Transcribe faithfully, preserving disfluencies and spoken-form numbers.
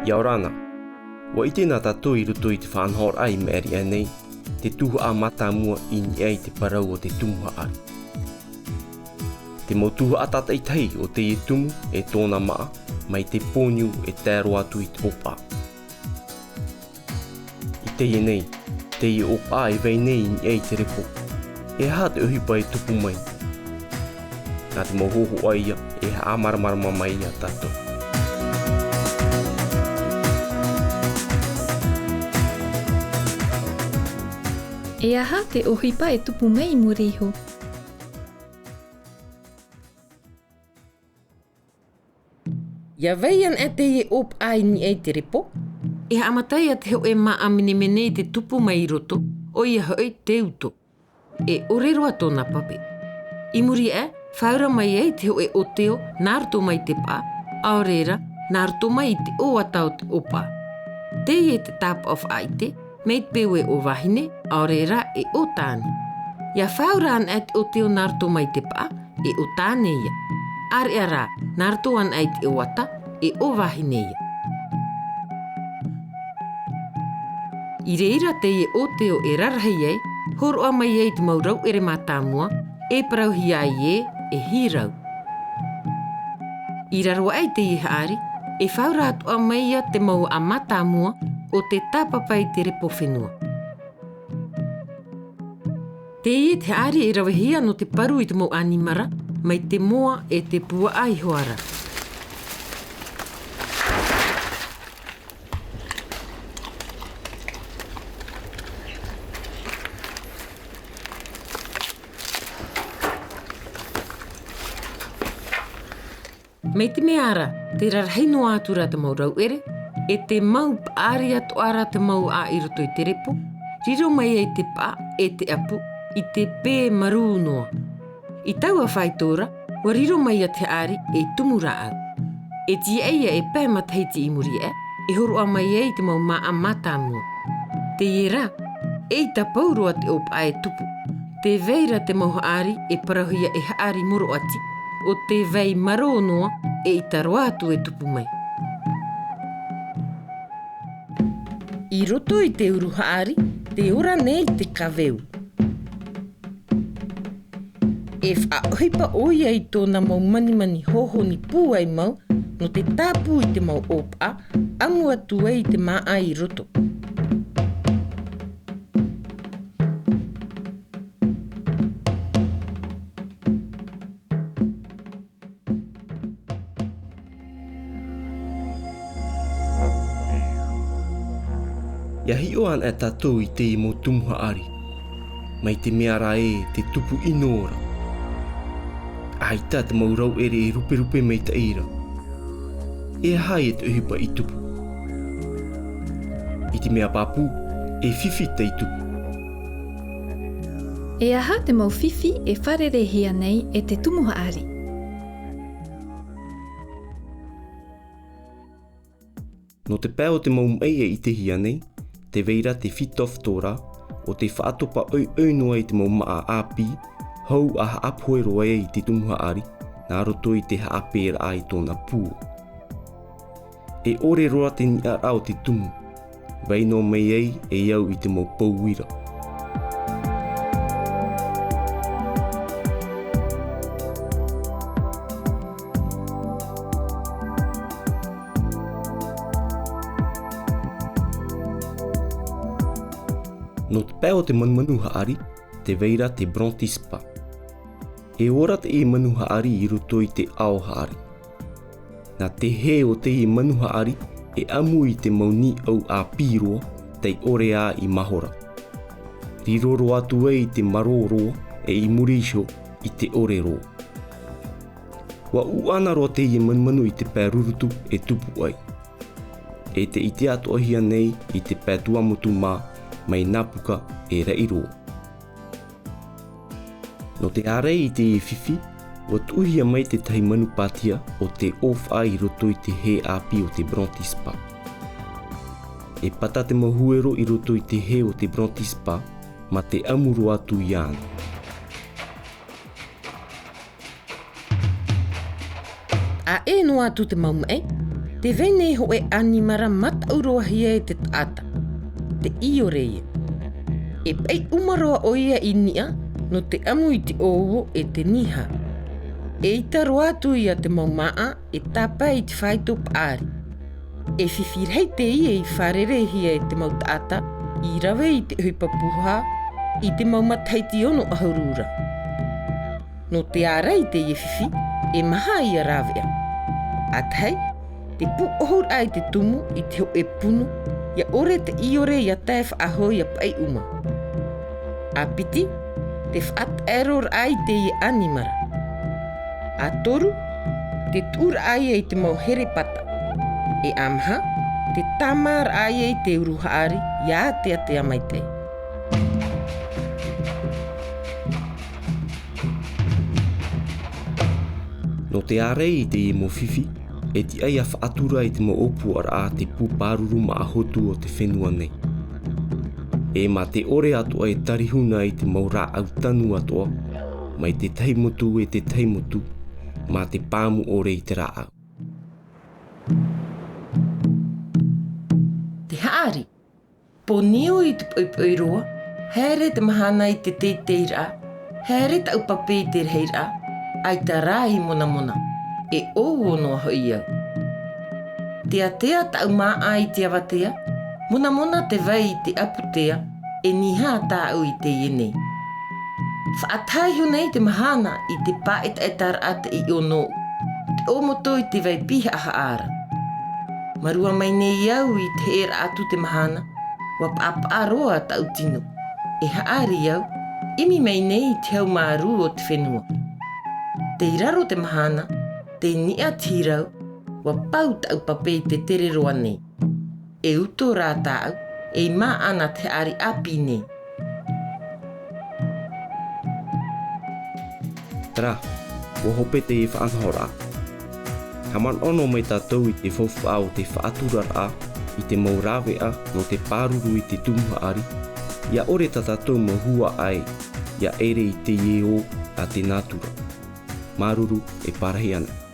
ʻIa ora na. ʻUa ʻite na tātou i roto i te faʻanahoraʻa i maʻiri aʻe nei, te tuhaʻa mātāmua i niʻa i te parau o te tumu haʻari. Te mau tuhaʻa tātaʻitahi o teie tumu e tōna māʻa, mai te pōniu e tae roa atu i te ʻōpaʻa. I teie nei, teie ʻōpaʻa e vai nei i niʻa i te repo. E aha te ʻohipa e tupu mai? Nā te mau hōhoʻa ia, e haʻamāramarama mai ia tātou. E aha te ʻohipa e tupu mai i muri iho? ʻIa vai ana teie ʻōpaʻa i niʻa i te repo, e haʻamata ia te hōʻē māʻa menemene i te tupu mai i roto, ʻoia hoʻi te uto. E ʻore roa tōna pape. I muri aʻe, fāura mai ai te hōʻē ʻōteo nā roto mai te paʻa, ʻaore rā, nā roto mai i te ʻōata o te ʻōpaʻa. Teie te tāpaʻo faʻaʻite, mai te peu e ʻōvahine, ʻaore rā e ʻōtāne. ʻIa fāura ana te ʻōteo nā roto mai te paʻa, e ʻōtāne ia. ʻĀreʻa rā, nā roto ana i te ʻōata, e ʻōvahine ia. I reira teie ʻōteo e rarahi ai, hōroʻa mai ai te mau rauʻere mātāmua, e parauhia ai ē, e hīrau. I raro aʻe i teie haʻari, e fāura atoʻa mai ia te mau aʻa mātāmua o te tāpapa i te repo fenua. Teie te haʻari e ravehia nō te paru i te mau ʻanimara, mai te moa e te puaʻa iho ā rā. Mai te mea ra, tē rarahi noa atu ra te mau rauʻere, e tē mau paʻari atoʻa ra te mau aʻa i roto i te repo, riro mai ai te paʻa e te ʻapu i te pē marū noa. I taua faito ra, ʻua riro mai ia te haʻari ei tumu rāʻau. E tīaʻi ia e pae matahiti i muri aʻe, e hōroʻa mai ai te mau māʻa mātāmua. Teie ra, eʻita pauroa te ʻōpaʻa e tupu. Tē vai ra te mau haʻari e parauhia e haʻari moroʻati, ʻo tē vai marō noa eʻita roa atu e tupu mai. I roto i te uru haʻari, tē ora nei te kaveu. E faʻaʻohipa ʻoia i tōna mau manimani hōhoni pūai mau, nō te tāpū i te mau ʻōpaʻa, ʻamu atu ai i te māʻa i roto. ʻIa hiʻo ana tātou i teie mau tumu haʻari, mai te mea ra ē tē tupu ʻino ra. ʻAita te mau rauʻere e ruperupe maitaʻi ra. E aha ia te ʻohipa i tupu? I te mea pāpū, e fifi tei tupu. E aha te mau fifi e fārereihia nei e te tumu haʻari? Nō te pae o te mau maʻi e ʻitehia nei, tē vai ra te Phytophthora, ʻo tē faʻatopa ʻoiʻoi noa i te mau māʻa ʻāpī, hou ʻa haʻapohe roa ai i te tumu haʻari, nā roto i te haʻapeʻeraʻa i tōna pū. E ʻore roa te niʻaraʻa o te tumu, vai noa mai ai e au i te mau pou uira. Nō te pae o te manumanu haʻari, tē vai ra te Brontispa. E ora teie manu haʻari i roto i te ao haʻari. Nā te hē o teie manu haʻari e ʻamu i te mau nīʻau ʻāpī roa, tei ʻore ā i mahora. Riro roa atu ai i te marō roa, e i muri iho i te ʻore roa. ʻUa ʻuʻana roa teie manumanu i te pae rurutu e tupu ai. E tē ʻite atoʻahia nei i te pae Tuamotu mā, mai Napuka e Raʻiroa. Nō te ārai i teie fifi, ʻua tuʻuhia mai te tahi manu pātia ʻo te ʻōfaʻa i roto i te hē ʻāpī o te Brontispa. E pata te mau huero i roto i te hē o te Brontispa, mā te ʻamu roa atu iāna. ʻA ʻē noa atu te mau maʻi, Tē vai nei hōʻē ʻanimara mataʻu roa hia e te taʻata, te ʻiore ïa. E paʻi ʻuma roa ʻoia i niʻa nō te ʻamu i te ʻōuo e te niha. ʻEita roa atu ïa te mau māʻa e tāpae i te fāito paʻari. E fifi rahi teie i fārereihia e te mau taʻata i rave i te ʻohipa pūhā i te mau matahiti ono ʻahuru ra. Nō te ārai i teie fifi, e maha ïa rāveʻa. ʻA tahi, te pūʻohuraʻa i te tumu i te hōʻē punu, ʻia ʻore te ʻiore ʻia tae faʻahou ʻia paʻi ʻuma. ʻA piti, te faʻataʻeroraʻa i teie ʻanimara. ʻA toru, te tuʻuraʻa ïa i te mau herepata. E ʻa maha, te tāmāraʻa ïa i te uru haʻari ʻia āteatea maitaʻi. Nō te ārai i teie mau fifi, e tiʻa ïa faʻatura i te mau ʻōpuaraʻa te pū pāruru māʻa hotu o te fenua nei. E mā te ʻore atoʻa e tarihu na i te mau rāʻau tanu atoʻa, mai te tahi motu e te tahi motu, mā te pāmu ʻore i te rāʻau. Te haʻari. Pōniu i te poʻipoʻi roa, haere te mahana i te teiteiraʻa, haere taʻu pape i te rahiraʻa, ʻaita rā i monamona, e ʻōuo noa hoʻi au. Teatea taʻu māʻa i te avatea, monamona te vai i te ʻaputea, e niha tāʻu i teie nei. Faʻataha iho nei te mahana i te pāʻetaʻetaraʻa te ʻiʻo nōʻu, te ʻōmoto i te vai pīhaʻahaʻa ra. Mārua mai nei au i te heʻeraʻa atu te mahana, ʻua paʻapaʻa roa taʻu tino. E haʻari au, ʻimi mai nei i te hau mārū o te fenua. Tei raro te mahana, tei niʻa te hirau, ʻua pau taʻu pape i te tere roa nei. E uto rā tāʻu, e māʻa nā te haʻari ʻāpī nei. Terā, ʻua hope teie faʻanahoraʻa. Haʻamanaʻo noa mai tātou i te faufaʻa o te faʻaturaraʻa i te mau rāveʻa nō te pāruru i te tumu haʻari, ʻia ʻore tā tātou mau huaʻai ʻia ʻere i teie ō a te nātura. Māuruuru e pārahi ana.